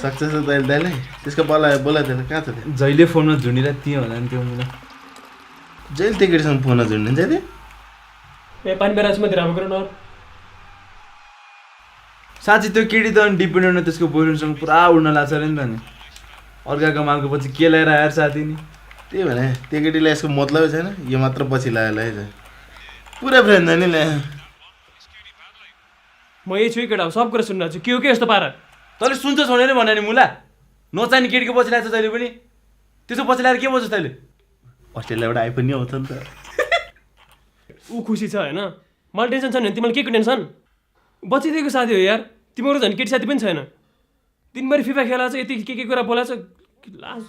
success दाइले त्यसको बोला थिएन कहाँ छ त्यो जहिले फोनमा झुन्डिरा त्यो होला नि त्यो मुला जहिले त्यो केटीसँग फोनमा झुन्डिन्छ त्यो ए पानी बेरास मध्ये राम्रो गर्न साँच्ची त्यो केटी त अनि डिपेन्डेन्ट त्यसको बोयफ्रेन्डसँग पुरा उड्न लाग्छ अरे नि त नि अर्काको मालको पछि के ल्याएर आएर साथी नि त्यही भने त्यो केटीलाई यसको मतलबै छैन यो मात्र पछि लगाएर पुरा फ्रेन्ड नि ल्या म यही छु केटा सब कुरा सुन्नु छु के हो के यस्तो पारा तैँले सुन्छस् भनेर भने नि मुला नचाहिने केटीको पछि लाग्छ तैँले पनि त्यसो पछि लगाएर के बोल्छस् तैँले अस्ट्रेलियाबाट आइपुग्ने नि आउँछ नि त ऊ खुसी छ होइन मलाई टेन्सन छैन तिमीलाई के को टेन्सन बचिदिएको साथी हो यार तिमीहरू झन् केटी साथी पनि छैन दिनभरि फिफा खेला छ यति के कुरा बोला छ लाज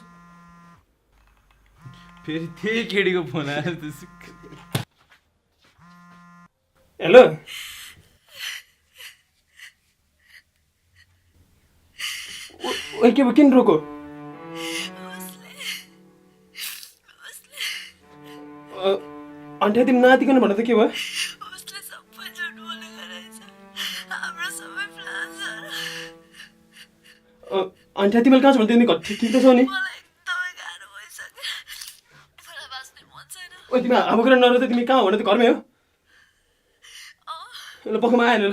फेरि त्यही केटीको फोन आएर हेलो ओ के भयो किन रोको अन्ठ्या तिमी नातिकन भन्दा त के भयो अन्ठ्या तिमीले कहाँ छ भने तिमी ठिक त छौ नि ओ तिमी अब कुरा नरो त तिमी कहाँ हो भने त घरमै हो ल पखमा आएन ल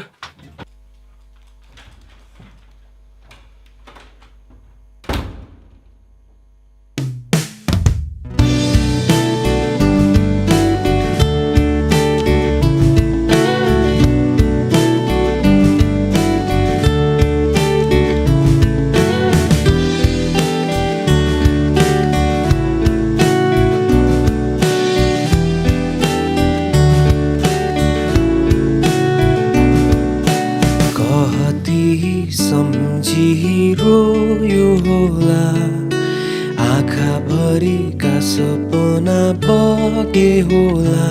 रोयो होला आँखाभरिका सपना बगे होला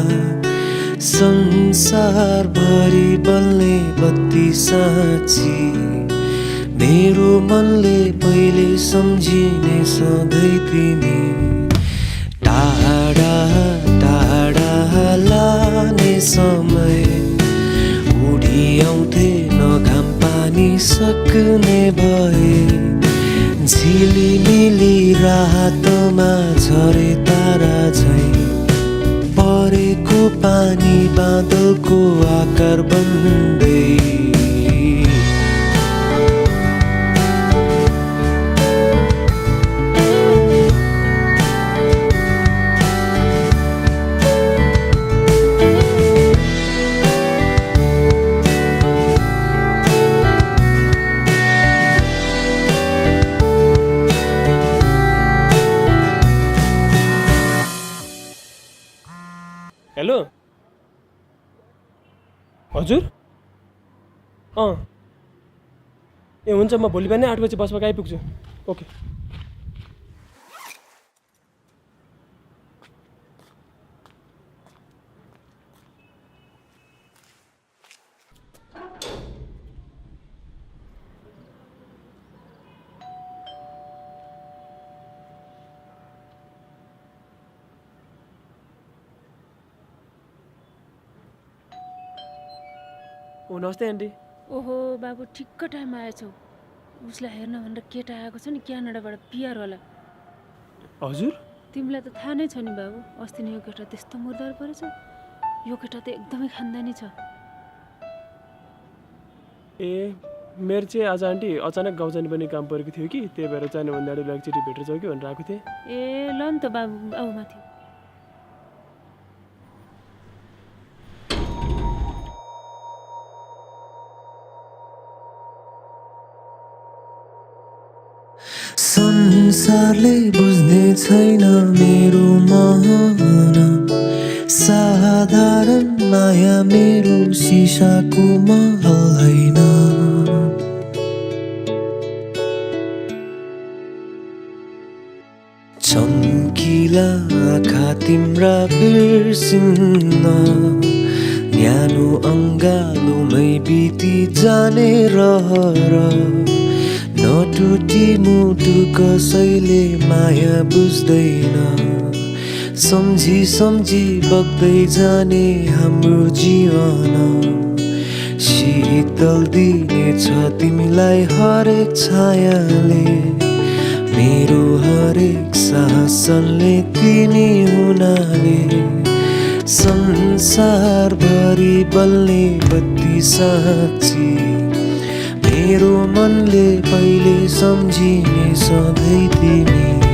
संसारभरि बल्ने बत्ती साँची मेरो मनले पहिले सम्झिने सधैँ तिमी टाढा टाढा लाने समय उडी आउँथे नघाम पानी सक्ने भए झिलिमिली रातमा झरे तारा झैं परेको पानी बादलको आकार बन्दै हेलो हजुर ए हुन्छ म भोलि बिहानै 8 बजे बसमा आइपुग्छु ओके ओ नमस्ते आन्टी ओहो बाबु ठिक्क टाइममा आएछौ उसलाई हेर्न भनेर केटा आएको छ नि क्यानाडाबाट पिआर होला हजुर तिमीलाई त थाहा नै छ नि बाबु अस्ति नै यो केटा त्यस्तो मुर्दार परेछ यो केटा त एकदमै खानदानी छ ए मेरो चाहिँ आज आन्टी अचानक गाउँ जाने पनि काम परेको थियो कि त्यही भएर जाने भन्दा अगाडि एकचोटि भेटेर जाऊ कि भनेर आएको थिएँ ए ल नि त बाबु आऊ माथि संसारले बुझ्ने छैन मेरो मन साधारण माया मेरो सिसाको महल होइन चम्किला आँखा तिम्रा बिर्सिन्न न्यानो अङ्गालोमै बिति जाने रहर नटुटी मुटु कसैले माया बुझ्दैन सम्झी सम्झी बग्दै जाने हाम्रो जीवन शीतल दिने चिन्नेछ तिमीलाई हरेक छायाले मेरो हरेक सासले तिमी हुनाले संसारभरि बल्ने बत्ती साँची मेरो मनले पहिले सम्झिने सधैँ तिमी